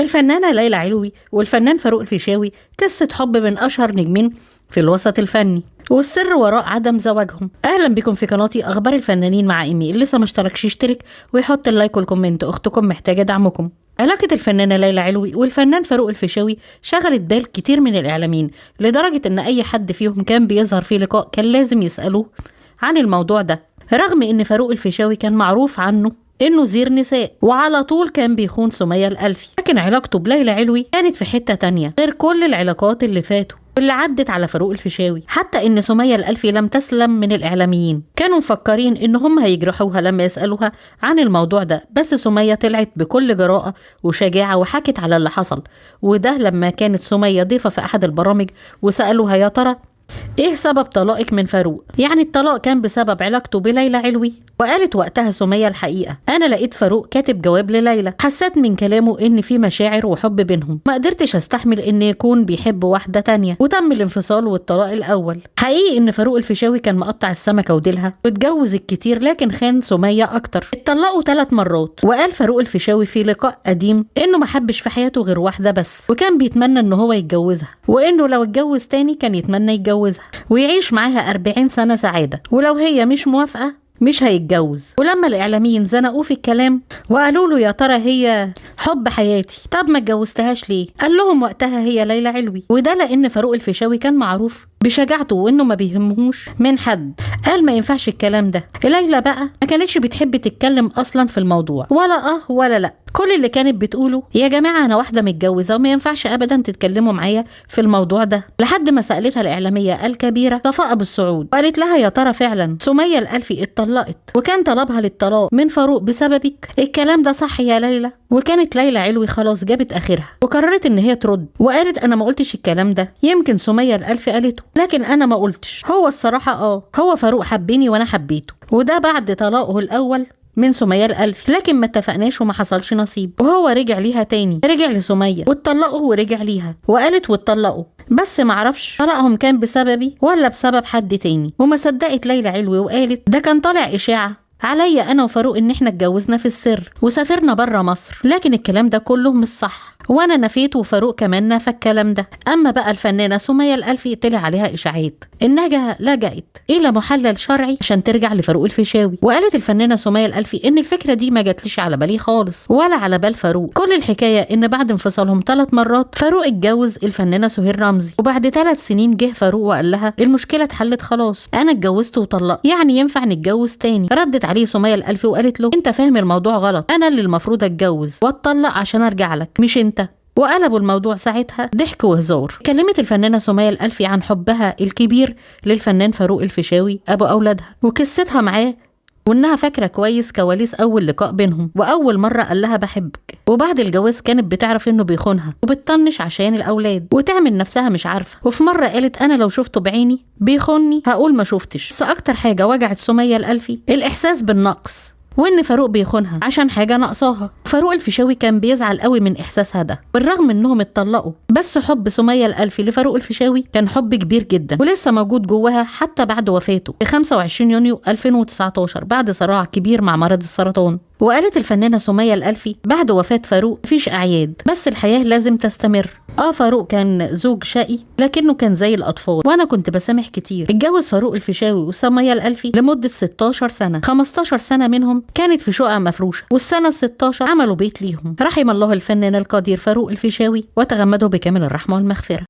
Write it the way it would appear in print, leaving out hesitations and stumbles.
الفنانة ليلى علوي والفنان فاروق الفيشاوي قصة حب من أشهر نجمين في الوسط الفني، والسر وراء عدم زواجهم. أهلا بكم في قناتي أخبار الفنانين مع إيمي. اللي لسه ما اشتركش يشترك ويحط ال like وال comment، أختكم محتاجة دعمكم. علاقة الفنانة ليلى علوي والفنان فاروق الفيشاوي شغلت بال كتير من الإعلاميين، لدرجة إن أي حد فيهم كان بيظهر في لقاء كان لازم يسألوه عن الموضوع ده، رغم إن فاروق الفيشاوي كان معروف عنه إنه زير نساء وعلى طول كان بيخون سمية الألفي، لكن علاقته بليلى علوي كانت في حتة تانية غير كل العلاقات اللي فاتوا واللي عدت على فاروق الفيشاوي. حتى إن سمية الألفي لم تسلم من الإعلاميين، كانوا مفكرين إن هم هيجرحوها لما يسألوها عن الموضوع ده، بس سمية طلعت بكل جراءة وشجاعة وحكت على اللي حصل. وده لما كانت سمية ضيفة في أحد البرامج وسألوها يا ترى ايه سبب طلاقك من فاروق؟ يعني الطلاق كان بسبب علاقته بليلى علوي؟ وقالت وقتها سمية الحقيقة، انا لقيت فاروق كاتب جواب لليلى، حسيت من كلامه ان في مشاعر وحب بينهم، ما قدرتش استحمل ان يكون بيحب واحدة تانية، وتم الانفصال والطلاق الاول. حقيقي ان فاروق الفيشاوي كان مقطع السمكة وديلها واتجوز الكتير، لكن خان سمية اكتر، اتطلقوا 3 مرات. وقال فاروق الفيشاوي في لقاء قديم انه ما حبش في حياته غير واحدة بس، وكان بيتمنى ان هو يتجوزها، وانه لو اتجوز تاني كان يتمنى يتجوزها ويعيش معاها 40 سنة سعادة، ولو هي مش موافقة مش هيتجوز. ولما الإعلاميين زنقوه في الكلام وقالوا له يا ترى هي حب حياتي، طب ما اتجوزتهاش ليه؟ قال لهم وقتها هي ليلى علوي. وده لأن فاروق الفيشاوي كان معروف بشجاعته وإنه ما بيهمهوش من حد، قال ما ينفعش الكلام ده. ليلى بقى ما كانتش بتحب تتكلم أصلا في الموضوع، ولا ولا لا، كل اللي كانت بتقوله يا جماعة أنا واحدة متجوزة وما ينفعش أبدا تتكلموا معايا في الموضوع ده. لحد ما سألتها الإعلامية الكبيرة صفاء أبو السعود وقالت لها يا ترى فعلا سمية الألفي اتطلقت وكان طلبها للطلاق من فاروق بسببك؟ الكلام ده صح يا ليلى؟ وكانت ليلى علوي خلاص جابت آخرها وقررت إن هي ترد، وقالت أنا ما قلتش الكلام ده، يمكن سمية الألفي قالته لكن أنا ما قلتش، هو الصراحة هو فاروق حبني وأنا حبيته، وده بعد طلاقه الأول من سمية الألفي، لكن ما اتفقناش وما حصلش نصيب، وهو رجع ليها تاني، رجع لسمية واتطلقوا ورجع ليها، وقالت واتطلقوا بس معرفش طلاقهم كان بسببي ولا بسبب حد تاني. وما صدقت ليلى علوي وقالت ده كان طالع إشاعة عليا أنا وفاروق إن إحنا اتجوزنا في السر وسافرنا برا مصر، لكن الكلام ده كله مش صح، وأنا نفيت وفاروق كمان نفى الكلام ده. أما بقى الفنانة سمية الألفي طلع عليها إشاعات إنها لجأت إلى محلل شرعي عشان ترجع لفاروق الفيشاوي، وقالت الفنانة سمية الألفي إن الفكرة دي ما جاتليش على بالي خالص ولا على بال فاروق، كل الحكاية إن بعد انفصالهم 3 مرات فاروق اتجوز الفنانة سهير رمزي، وبعد 3 سنين جه فاروق وقال لها المشكلة اتحلت خلاص، أنا اتجوزت وطلقت، يعني ينفع نتجوز تاني. ردت عليه سمية الألفي وقالت له أنت فاهم الموضوع غلط، أنا اللي المفروض أتجوز وأتطلق عشان أرجع لك مش أنت. وقلبوا الموضوع ساعتها ضحك وهزار. كلمت الفنانة سمية الألفي عن حبها الكبير للفنان فاروق الفيشاوي أبو أولادها وقصتها معاه، وإنها فاكرة كويس كواليس أول لقاء بينهم وأول مرة قال لها بحبك، وبعد الجواز كانت بتعرف إنه بيخونها وبتطنش عشان الأولاد وتعمل نفسها مش عارفة، وفي مرة قالت أنا لو شفته بعيني بيخوني هقول ما شفتش. بس أكتر حاجة وجعت سمية الألفي الإحساس بالنقص وإن فاروق بيخونها عشان حاجة ناقصاها. فاروق الفيشاوي كان بيزعل قوي من إحساسها ده، بالرغم إنهم اتطلقوا، بس حب سمية الألفي لفاروق الفيشاوي كان حب كبير جدا ولسه موجود جواها حتى بعد وفاته في 25 يونيو 2019 بعد صراع كبير مع مرض السرطان. وقالت الفنانة سمية الألفي بعد وفاة فاروق مفيش أعياد، بس الحياة لازم تستمر. فاروق كان زوج شقي لكنه كان زي الأطفال وأنا كنت بسامح كتير. اتجوز فاروق الفيشاوي وسمية الألفي لمدة 16 سنة، 15 سنة منهم كانت في شقة مفروشة، والسنة 16 عملوا بيت ليهم. رحم الله الفنان القدير فاروق الفيشاوي وتغمده بكامل الرحمة والمغفرة.